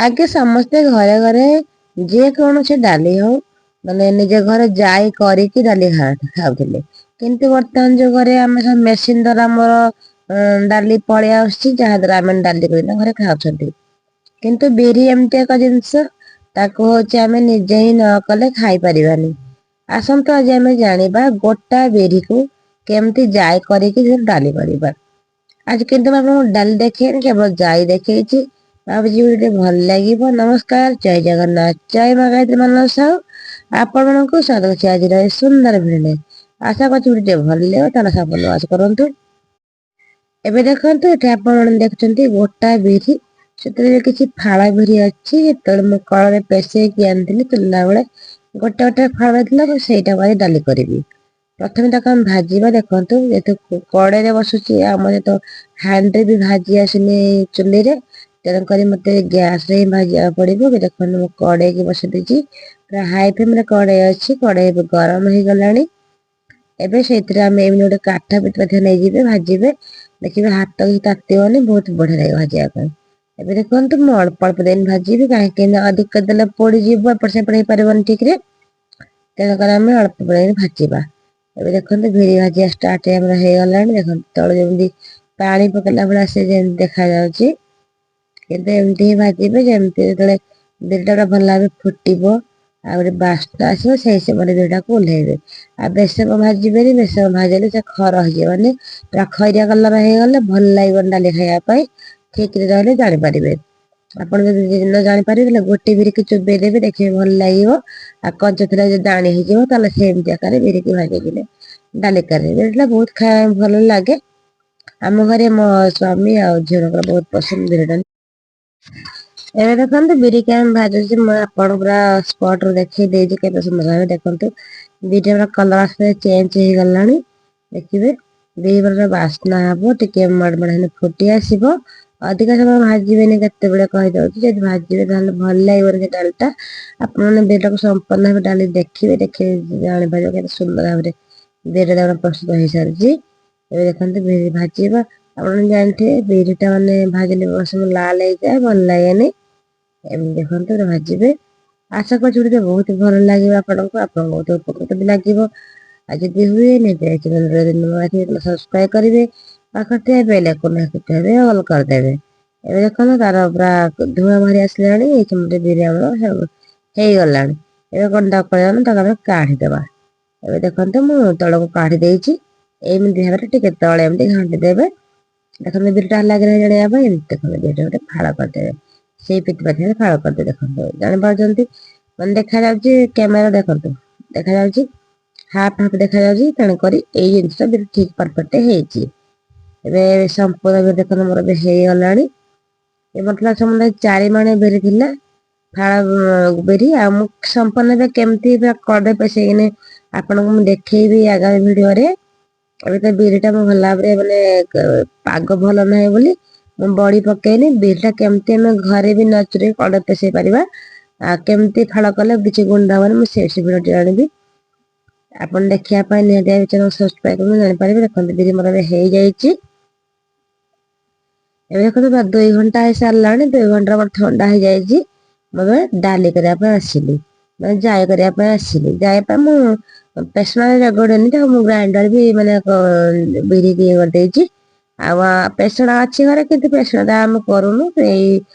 ଆଗେ ସମସ୍ତେ ଘରେ ଘରେ ଯେକୌଣସି ଡାଲି ହଉ ମାନେ ନିଜ ଘରେ ଜାଇ କରିକି ଡାଲି ଖାଉଥିଲେ। କିନ୍ତୁ ବର୍ତ୍ତମାନ ଯୁଗରେ ଆମେ ସବୁ ମେସିନ ଦ୍ୱାରା ଆମର ଡାଲି ପଳେଇ ଆସୁଛି, ଯାହାଦ୍ୱାରା ଆମେ ଡାଲି କରିକିନା ଘରେ ଖାଉଛନ୍ତି। କିନ୍ତୁ ବିରି ଏମିତି ଏକ ଜିନିଷ, ତାକୁ ହଉଛି ଆମେ ନିଜେ ହିଁ ନ କଲେ ଖାଇପାରିବାନି। ଆସନ୍ତୁ ଆଜି ଆମେ ଜାଣିବା ଗୋଟା ବିରିକୁ କେମିତି ଜାଇ କରିକି ଡାଲି କରିବା। ଆଜି କିନ୍ତୁ ମୁଁ ଆପଣଙ୍କୁ ଡାଲି ଦେଖେଇନି, କେବଳ ଜାଇ ଦେଖେଇଛି। ଭାବୁଛି ଭିଡ଼ିଓଟି ଭଲ ଲାଗିବ। ନମସ୍କାର, ଜୟ ଜଗନ୍ନାଥ, ଜୟ ମା ଗାୟତ୍ରୀ ମାନସ ସାହୁ ଆପଣମାନଙ୍କୁ ସ୍ୱାଗତ କରୁଛି ଆଜିର ଏ ସୁନ୍ଦର ଭିଡ଼ିଓରେ। ଆଶା କରୁଛି ଭିଡ଼ିଓଟି ଭଲ ଲାଗିବ। ତାହେଲେ ସମ୍ପୂର୍ଣ୍ଣ ବାସ କରନ୍ତୁ। ଏବେ ଦେଖନ୍ତୁ, ଏଠି ଆପଣମାନେ ଦେଖୁଛନ୍ତି ଗୋଟା ବିରି, ସେଥିରେ କିଛି ଫାଳ ବିରି ଅଛି। ଯେତେବେଳେ ମୁଁ କଳରେ ପେଷେଇକି ଆଣିଥିଲି ତୁଲିଲା ବେଳେ ଗୋଟେ ଗୋଟେ ଫାଳ ଥିଲା, ମୁଁ ସେଇଟାକୁ ଆଜି ଡାଲି କରିବି। ପ୍ରଥମେ ତାକୁ ଆମେ ଭାଜିବା। ଦେଖନ୍ତୁ, ଯେହେତୁ କଡ଼େଇରେ ବସୁଛି, ଆମର ତ ହାଣ୍ଡିରେ ବି ଭାଜି ଆସୁନି ଚୁଲିରେ, ତେଣୁକରି ମତେ ଗ୍ୟାସରେ ହିଁ ଭାଜିବାକୁ ପଡିବ। ଦେଖନ୍ତୁ, ମୁଁ କଡ଼େଇକି ବସେଇ ଦେଇଛି, ପୁରା ହାଇ ଫ୍ଲେମରେ କଡ଼େଇ ଅଛି। କଡ଼େଇ ଏବେ ଗରମ ହେଇଗଲାଣି। ଏବେ ସେଇଥିରେ ଆମେ ଏମିତି ଗୋଟେ କାଠ ମଧ୍ୟ ନେଇଯିବେ, ଭାଜିବେ, ଦେଖିବେ ହାତ କିଛି ତାତିବନି, ବହୁତ ବଢିଆ ଲାଗିବ ଭାଜିବା ପାଇଁ। ଏବେ ଦେଖନ୍ତୁ, ମୁଁ ଅଳ୍ପ ଅଳ୍ପ ଦେଇକି ଭାଜିବି, କାହିଁକି ନା ଅଧିକ ଦେଲେ ପୋଡିଯିବ, ଏପଟ ସେପଟ ହେଇପାରିବନି ଠିକରେ। ତେଣୁକରି ଆମେ ଅଳ୍ପ ଦେଇକି ଭାଜିବା। ଏବେ ଦେଖନ୍ତୁ, ବିରି ଭାଜିବା ଷ୍ଟାର୍ଟ ଆମର ହେଇଗଲାଣି। ଦେଖନ୍ତୁ, ତଳେ ଯେମିତି ପାଣି ପକେଇଲା ଭଳିଆ ସେ ଯେମିତି ଦେଖାଯାଉଛି। କିନ୍ତୁ ଏମିତି ହିଁ ଭାଜିବେ, ଯେମିତି ଯେତେବେଳେ ବିରିଟା ଭଲ ଭାବେ ଫୁଟିବ ଆଉ ଗୋଟେ ବାସ୍ନା ଆସିବ, ସେଇ ସମୟରେ ବିରିଟାକୁ ଓହ୍ଲେଇବେ। ଆଉ ବେଶୀ ସମୟ ଭାଜିବେନି। ବେଶୀ ସମୟ ଭାଜିଲେ ସେ ଖର ହେଇଯିବ, ମାନେ ପୁରା ଖଇରିଆ କଲର ହେଇଗଲେ ଭଲ ଲାଗିବନି ଡାଲି ଖାଇବା ପାଇଁ। ଠିକରେ ରହିଲେ ଜାଣିପାରିବେ। ଆପଣ ଯଦି ନ ଜାଣିପାରିବେ, ତାହେଲେ ଗୋଟେ ବିରିକି ଚୋବେଇ ଦେବେ, ଦେଖିବେ ଭଲ ଲାଗିବ। ଆଉ କଞ୍ଚା ଥିଲା ଯଦି ଦାଣି ହେଇଯିବ, ତାହେଲେ ସେମିତି ଆକାରରେ ବିରିକି ଭାଜିକିନା ଡାଲି କରିବେ। ବିରିଟା ବହୁତ ଖାଇବା ପାଇଁ ଭଲ ଲାଗେ। ଆମ ଘରେ ମୋ ସ୍ୱାମୀ ଆଉ ଝିଅଙ୍କର ବହୁତ ପସନ୍ଦ ବିରି ଡାଲି। ଏବେ ଦେଖନ୍ତୁ, ବିରିକି ଆମେ ଭାଜୁଛି, ମୁଁ ଆପଣଙ୍କୁ ପୁରା ସ୍ପଟ ରୁ ଦେଖେଇ ଦେଇଛି କେତେ ସୁନ୍ଦର ଭାବେ। ଦେଖନ୍ତୁ, ବିରି ଆମର କଲର ଆସିଲେ ଚେଞ୍ଜ ହେଇଗଲାଣି। ଦେଖିବେ, ବିରି ବାସ୍ନା ହବ, ଟିକେ ମଡ଼ ମଡ଼ ହେଲେ ଫୁଟି ଆସିବ। ଅଧିକ ସମୟ ଭାଜିବେନି, କେତେବେଳେ କହିଦଉଛି। ଯଦି ଭାଜିବେ ତାହେଲେ ଭଲ ଲାଗିବନି ସେ ଡାଲିଟା। ଆପଣମାନେ ବିରିଟାକୁ ସମ୍ପୂର୍ଣ୍ଣ ଭାବେ ଡାଲି ଦେଖିବେ, ଦେଖିବେ ଜାଣିପାରିବେ କେତେ ସୁନ୍ଦର ଭାବରେ ବିରିଟା ଆମର ପ୍ରସ୍ତୁତ ହେଇସାରିଛି। ଏବେ ଦେଖନ୍ତୁ, ବିରି ଭାଜିବା। ଆପଣ ଜାଣିଥିବେ, ବିରିଟା ମାନେ ଭାଜିଲେ ସମୟ ଲାଲ ହେଇଯାଏ, ଭଲ ଲାଗେନି। ଏମିତି ଦେଖନ୍ତୁ, ଭାଜିବେ। ଆଶା କରୁଛି ଭିଡ଼ିଓ ବହୁତ ଭଲ ଲାଗିବ ଆପଣଙ୍କୁ, ଆପଣଙ୍କୁ ବହୁତ ଉପକୃତ ବି ଲାଗିବ। ଆଉ ଯଦି ହୁଏ, ନିଜ ଚ୍ୟାନେଲରେ ଯଦି ନୂଆ ଆସିବେ, ସବସ୍କ୍ରାଇବ କରିବେ, ପାଖରେ ଥିବା ବେଲ୍ ଆଇକନ୍ ଅଲ୍ କରିଦେବେ। ଏବେ ଦେଖନ୍ତୁ, ତାର ପୁରା ଧୂଆଁ ବାହାରି ଆସିଲାଣି। ଏଇ ସମୟରେ ବିରି ଆମର ହେଇଗଲାଣି। ଏବେ କଣ ତାକୁ କରିବା ନା ତାକୁ ଆମେ କାଢିଦେବା। ଏବେ ଦେଖନ୍ତୁ, ମୁଁ ତଳକୁ କାଢି ଦେଇଛି। ଏମିତି ଭାବରେ ଟିକେ ତଳେ ଏମିତି ଘାଣ୍ଟି ଦେବେ। ଦେଖନ୍ତୁ, ବିରିଟା ହେଲା କି ନାହିଁ ଜାଣିବା ପାଇଁ ଏମିତି ଦେଖନ୍ତୁ, ବିରିଟା ଗୋଟେ ଫାଳ କରିଦେବେ। ସେଇ ପିଠି ପାଖରେ ଫାଳ କରିଦେବେ। ଦେଖନ୍ତୁ, ଜାଣିପାରୁଛନ୍ତି? ମାନେ ଦେଖାଯାଉଛି କ୍ୟାମେରା, ଦେଖନ୍ତୁ, ଦେଖାଯାଉଛି ହାଫ ହାଫ ଦେଖାଯାଉଛି। ତେଣୁକରି ଏଇ ଜିନିଷଟା ବି ଠିକ ପରଫେକ୍ଟ ହେଇଛି। ଏବେ ସମ୍ପୂର୍ଣ୍ଣ ବି ଦେଖନ୍ତୁ, ମୋର ଏବେ ହେଇଗଲାଣି। ଏ ମତଲବ ସମୁଦାୟ 4 ମାଣେ ବିରି ଥିଲା, ଫାଳ ବିରି। ଆଉ ମୁଁ ସମ୍ପୂର୍ଣ୍ଣ ଏବେ କେମିତି ପୁରା କଡ଼େଇ ପେସେଇକିନି ଆପଣଙ୍କୁ ମୁଁ ଦେଖେଇବି ଆଗାମୀ ଭିଡିଓରେ। ଏବେ ତ ବିରିଟା ମୁଁ ଭଲ ଭାବରେ ମାନେ ପାଗ ଭଲ ନାହିଁ ବୋଲି ମୁଁ ବଡି ପକେଇନି। ବିରିଟା କେମିତି ଆମେ ଘରେ ବି ନ ଚୁରେଇ କଡ଼େଇ ପେସେଇ ପାରିବା ଆଉ କେମିତି ଫାଳ କଲେ କିଛି ଗୁଣ୍ଡ ହବନି, ମୁଁ ସେ ଭିଡ଼ିଓଟି ଆଣିବି। ଆପଣ ଦେଖିବା ପାଇଁ ନିହାତି ଚ୍ୟାନେଲ ସବସ୍କ୍ରାଇବ କରନ୍ତୁ, ଜାଣିପାରିବେ। ଦେଖନ୍ତୁ, ବିରି ମୋର ଏବେ ହେଇଯାଇଛି। ଏବେ ଦେଖନ୍ତୁ, 2 ଘଣ୍ଟା ହେଇସାରିଲାଣି। 2 ଘଣ୍ଟା ମୋର ଥଣ୍ଡା ହେଇଯାଇଛି। ମୁଁ ଏବେ ଡାଲି କରିବା ପାଇଁ ଆସିଲି, ମାନେ ଜାଇ କରିବା ପାଇଁ ଆସିଲି। ଜାଇ ପାଇଁ ମୁଁ ପେସଣାରେ ରଗଡିନି ତାକୁ, ମୁଁ ଗ୍ରାଇଣ୍ଡର ବି ମାନେ ବିରି ଇଏ କରିଦେଇଛି। ଆଉ ପେସଣା ଅଛି ଘରେ, କିନ୍ତୁ ପେସଣାଟା ଆମେ କରୁନୁ, ଏଇ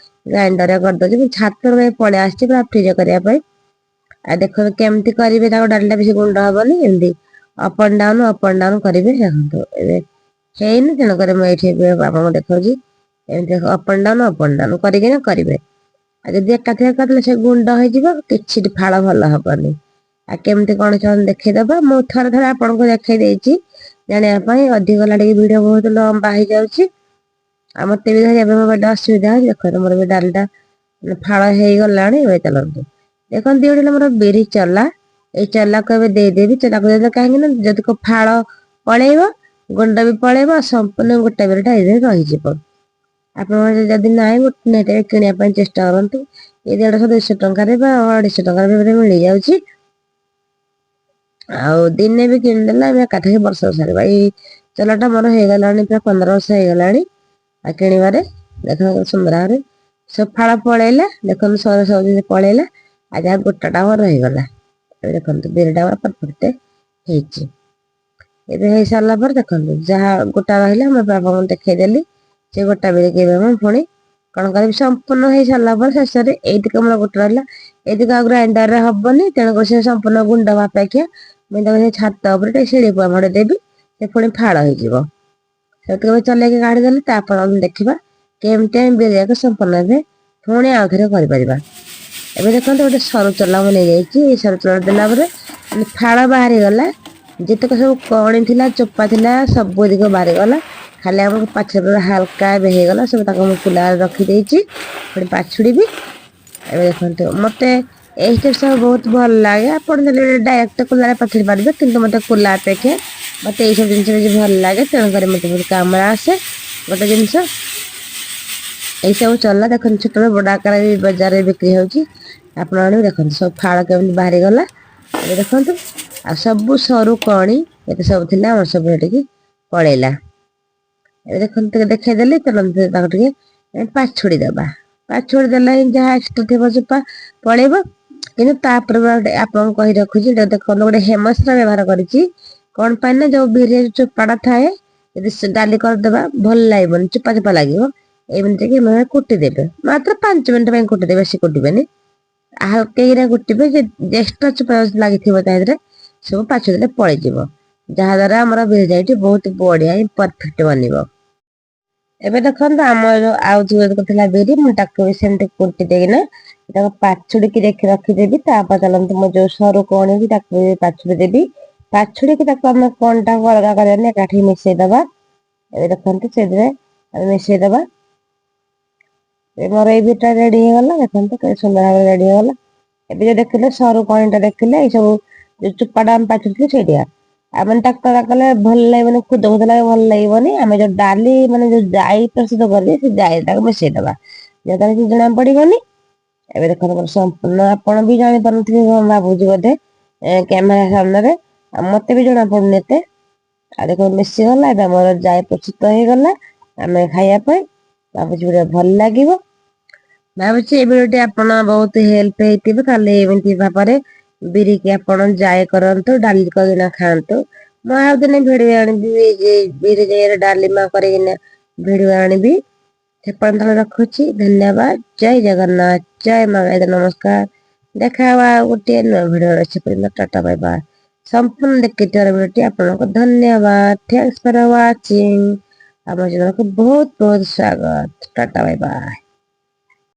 ଗ୍ରାଇଣ୍ଡରରେ କରିଦଉଛି। ମୁଁ ଛାତରେ ପଳେଇ ଆସିଛି ପୁରା ଫ୍ରିଜ କରିବା ପାଇଁ। ଆଉ ଦେଖନ୍ତୁ, କେମିତି କରିବେ ତାକୁ, ଡାଲିଟା ବେଶୀ ଗୁଣ୍ଡ ହବନି। ଏମିତି up and down, up and down କରିବେ। ଦେଖନ୍ତୁ, ଏବେ ହେଇନି, ତେଣୁକରି ମୁଁ ଏଇଠି ଏବେ ଆପଣଙ୍କୁ ଦେଖାଉଛି। ଏମିତି up and down, up and down କରିକିନା କରିବେ। ଆଉ ଯଦି ଏକାଥରେ କରିଦେଲେ ସେ ଗୁଣ୍ଡ ହେଇଯିବ, କିଛି ଫାଳ ଭଲ ହବନି। ଆଉ କେମିତି କଣ ଦେଖେଇଦବା। ମୁଁ ଥରେ ଥରେ ଆପଣଙ୍କୁ ଦେଖେଇ ଦେଇଛି ଜାଣିବା ପାଇଁ। ଅଧିକ ହେଲା ଟିକେ ଭିଡିଓ ବହୁତ ଲମ୍ବା ହେଇଯାଉଛି, ଆଉ ମତେ ବି ଧରିବା ପାଇଁ ମୋବାଇଲଟା ଅସୁବିଧା ହଉଛି। ଦେଖନ୍ତୁ, ମୋର ବି ଡାଲିଟା ଫାଳ ହେଇଗଲାଣି। ଏବେ ଚାଲନ୍ତୁ, ଦେଖନ୍ତୁ, ଏଇଠି ମୋର ବିରି ଚଲା। ଏଇ ଚଲାକୁ ଏବେ ଦେଇଦେବି। ଚଲାକୁ ଦେଇଦେଲେ କାହିଁକି ନା ଯଦି ଫାଳ ପଳେଇବ, ଗୁଣ୍ଡ ବି ପଳେଇବ, ସମ୍ପୂର୍ଣ୍ଣ ଗୋଟା ବିରିଟା ଏଇଥିରେ ରହିଯିବ। ଆପଣ ଯଦି ନାହିଁ, ଗୋଟେ କିଣିବା ପାଇଁ ଚେଷ୍ଟା କରନ୍ତୁ। ଏ 150 200 ଟଙ୍କାରେ ବା 250 ଟଙ୍କାରେ ବି ମିଳିଯାଉଛି। ଆଉ ଦିନେ ବି କିଣିଦେଲେ ଆମେ ଏକାଥରେ ବର୍ଷ ସାରିବା। ଏଇ ଚଲାଟା ମୋର ହେଇଗଲାଣି, ପୁରା 15 ବର୍ଷ ହେଇଗଲାଣି ଆଉ କିଣିବାରେ। ଦେଖନ୍ତୁ, ସୁନ୍ଦର ଭାବରେ ସବୁ ଫାଳ ପଳେଇଲା। ଦେଖନ୍ତୁ, ସରୁ ସବୁ ଜିନିଷ ପଳେଇଲା ଆଉ ଯାହା ଗୋଟାଟା ଆମର ରହିଗଲା। ଏବେ ଦେଖନ୍ତୁ, ବିରିଟା ଆମର ପରଫେକ୍ଟ ହେଇଛି। ଏବେ ହେଇସାରିଲା ପରେ ଦେଖନ୍ତୁ, ଯାହା ଗୋଟା ରହିଲା ମୁଁ ଆପଣଙ୍କୁ ଦେଖେଇଦେଲି। ସେ ଗୋଟା ବିରିକି ଏବେ ମୁଁ ପୁଣି କଣ କରିବି? ସମ୍ପୂର୍ଣ୍ଣ ହେଇସାରିଲା ପରେ ଶେଷରେ ଏଇତିକ ଆମର ଗୋଟେ ରହିଲା। ଏଇତିକ ଆଉ ଗ୍ରାଇଣ୍ଡରରେ ହବନି, ତେଣୁକରି ସେ ସମ୍ପୂର୍ଣ୍ଣ ଗୁଣ୍ଡ ହବା ଅପେକ୍ଷା ମୁଁ ତାକୁ ସେ ଛାତ ଉପରେ ଟିକେ ଶିଳି ପୁଆ ଦେବି, ସେ ପୁଣି ଫାଳ ହେଇଯିବ। ସେତିକି ଚଲେଇକି କାଢିଦେଲି। ତାପରେ ଆମେ ଦେଖିବା କେମିତି ଆମେ ବିରିୟାକୁ ସମ୍ପୂର୍ଣ୍ଣ ଭାବେ ପୁଣି ଆଉ ଥରେ କରିପାରିବା। ଏବେ ଦେଖନ୍ତୁ, ଗୋଟେ ସରୁ ଚଲା ମୁଁ ନେଇଯାଇଛି। ଏଇ ସରୁ ଚଲା ଦେଲା ପରେ ଫାଳ ବାହାରିଗଲା। ଯେତେକ ସବୁ କଣି ଥିଲା, ଚୋପା ଥିଲା, ସବୁ ଦିଗ ବାହାରିଗଲା। ଖାଲି ଆମକୁ ପାଛୁଡ଼ା ହାଲକା ଏବେ ହେଇଗଲା। ସବୁ ତାକୁ ମୁଁ କୁଲାରେ ରଖିଦେଇଛି, ପୁଣି ପାଛୁଡ଼ିବି। ଏବେ ଦେଖନ୍ତୁ, ମୋତେ ଏଇ ଷ୍ଟେପ୍ ସବୁ ବହୁତ ଭଲ ଲାଗେ। ଆପଣ ଯଦି ଡାଇରେକ୍ଟ କୁଲାରେ ପାଛୁଡ଼ି ପାରିବେ, କିନ୍ତୁ ମୋତେ କୁଲା ଅପେକ୍ଷା ମୋତେ ଏଇସବୁ ଜିନିଷ ବେଶୀ ଭଲ ଲାଗେ। ତେଣୁକରି ମୋତେ ବହୁତ କାମରେ ଆସେ ଗୋଟେ ଜିନିଷ ଏଇସବୁ ଚଲା। ଦେଖନ୍ତୁ, ଛୋଟ ବଡ଼ ଆକାରରେ ବି ବଜାରରେ ବିକ୍ରି ହେଉଛି। ଆପଣ ଆଣିବେ। ଦେଖନ୍ତୁ, ସବୁ ଫାଳ କେମିତି ବାହାରିଗଲା। ଏବେ ଦେଖନ୍ତୁ, ଆଉ ସବୁ ସରୁ କଣି ଏତେ ସବୁ ଥିଲା ଆମର, ସବୁ ଏଠିକି ପଳେଇଲା। ଏବେ ଦେଖନ୍ତୁ, ଟିକେ ଦେଖେଇଦେଲି। ଚାଲନ୍ତୁ, ତାକୁ ଟିକେ ପାଛୁଡ଼ି ଦେବା। ପାଛୁଡ଼ି ଦେଲେ ହିଁ ଯାହା ଏକ୍ସଟ୍ରା ଥିବ ଚୋପା ପଳେଇବ। କିନ୍ତୁ ତାପରେ ଗୋଟେ ଆପଣଙ୍କୁ କହି ରଖୁଛି, ଏଇଟା ଦେଖନ୍ତୁ, ଗୋଟେ ହେମଦସ୍ତା ବ୍ୟବହାର କରିଛି। କଣ ପାଇଁ ନା ଯୋଉ ବିରି ଚୋପାଟା ଥାଏ, ଯଦି ସେ ଡାଲି କରିଦେବା ଭଲ ଲାଗିବନି, ଚୋପା ଚୋପା ଲାଗିବ। ଏମିତି କି କୁଟି ଦେବେ, ମାତ୍ର 5 ମିନିଟ ପାଇଁ କୁଟିଦେବେ, ବେଶୀ କୁଟିବେନି, ହାଲକେଇକିନା କୁଟିବେ। ଯେ ଏକ୍ସଟ୍ରା ଚୋପା ଲାଗିଥିବ ତା ଦେହରେ, ସବୁ ପାଛୁଡ଼ି ଦେଲେ ପଳେଇଯିବ, ଯାହାଦ୍ୱାରା ଆମର ବିରି ଜାଇଟି ବହୁତ ବଢିଆ ହିଁ ପରଫେକ୍ଟ ବନିବ। ଏବେ ଦେଖନ୍ତୁ, ଆମର ଯୋଉ ଆଉ ଯୋଉ ଥିଲା ବିରି, ମୁଁ ତାକୁ ବି ସେମିତି କୁଟି ଦେଇକିନା ତାକୁ ପାଛୁଡିକି ଦେଖି ରଖିଦେବି। ତାପରେ ଚାଲନ୍ତୁ, ମୁଁ ଯୋଉ ସରୁ କଣିକି ତାକୁ ବି ପାଛୁଡି ଦେବି। ପାଛୁଡିକି ତାକୁ ଆମେ କଣଟାକୁ ଅଲଗା କରିବାନି, ଏକାଠି ମିଶେଇ ଦବା। ଏବେ ଦେଖନ୍ତୁ, ସେଥିରେ ଆମେ ମିଶେଇ ଦବା। ମୋର ଏଇ ବିରିଟା ରେଡି ହେଇଗଲା। ଦେଖନ୍ତୁ, କେତେ ସୁନ୍ଦର ଭାବରେ ରେଡି ହେଇଗଲା। ଏବେ ଯୋଉ ଦେଖିଲେ ସରୁ କଣିଟା ଦେଖିଲେ, ଏଇ ସବୁ ଯୋଉ ଚୋପାଟା ଆମେ ପାଛୁଡିଥିଲେ ସେଇଠିକା ଆଉ ମାନେ ତାକୁ କଲେ ଭଲ ଲାଗିବନି, ଖୁଦ ଖୁଦ ଲାଗେ, ଭଲ ଲାଗିବନି। ଆମେ ଯୋଉ ଡାଲି ମାନେ ଯୋଉ ଜାଇ ପ୍ରସ୍ତୁତ କରିବେ, ସେ ଜାଇଟାକୁ ମିଶେଇ ଦବା, ଯାହାଦ୍ୱାରା କିଛି ଜଣା ପଡିବନି। ଏବେ ଦେଖନ୍ତୁ, ମୋର ସମ୍ପୂର୍ଣ୍ଣ ଆପଣ ବି ଜାଣିପାରୁନଥିବେ ଭାବୁଛି ବୋଧେ କ୍ୟାମେରା ସାମ୍ନାରେ, ଆଉ ମତେ ବି ଜଣା ପଡୁନି ଏତେ। ଆଉ ଦେଖନ୍ତୁ, ମିଶିଗଲା। ଏବେ ଆମର ଜାଇ ପ୍ରସ୍ତୁତ ହେଇଗଲା ଆମେ ଖାଇବା ପାଇଁ। ଭାବୁଛି ଭିଡ଼ିଓ ଭଲ ଲାଗିବ। ଭାବୁଛି ଏ ଭିଡ଼ିଓଟି ଆପଣ ବହୁତ ହେଲ୍ପ ହେଇଥିବ। ତାହେଲେ ଏମିତି ଭାବରେ ବିରିକି ଆପଣ ଜାଇ କରନ୍ତୁ, ଡାଲି କରିକିନା ଖାଆନ୍ତୁ। ମୁଁ ଆଉ ଦିନେ ଭିଡ଼ିଓ ଆଣିବି, ବିରି ଜାଇରେ ଡାଲିମା କରିକିନା ଭିଡ଼ିଓ ଆଣିବି। ସେ ପର୍ଯ୍ୟନ୍ତ ରଖୁଛି। ଧନ୍ୟବାଦ। ଜୟ ଜଗନ୍ନାଥ, ଜୟ ମା। ନମସ୍କାର। ଦେଖା ହବା ଆଉ ଗୋଟିଏ ନୂଆ ଭିଡ଼ିଓ। ସେ ପର୍ଯ୍ୟନ୍ତ ଟାଟା, ବାଇ ବାଇ। ସମ୍ପୂର୍ଣ୍ଣ ଦେଖିଥିବାର ଭିଡ଼ିଓଟି ଆପଣଙ୍କୁ ଧନ୍ୟବାଦ। Thanks for watching. ଆମ ଚ୍ୟାନେଲକୁ ବହୁତ ବହୁତ ସ୍ୱାଗତ। Tata, bye bye.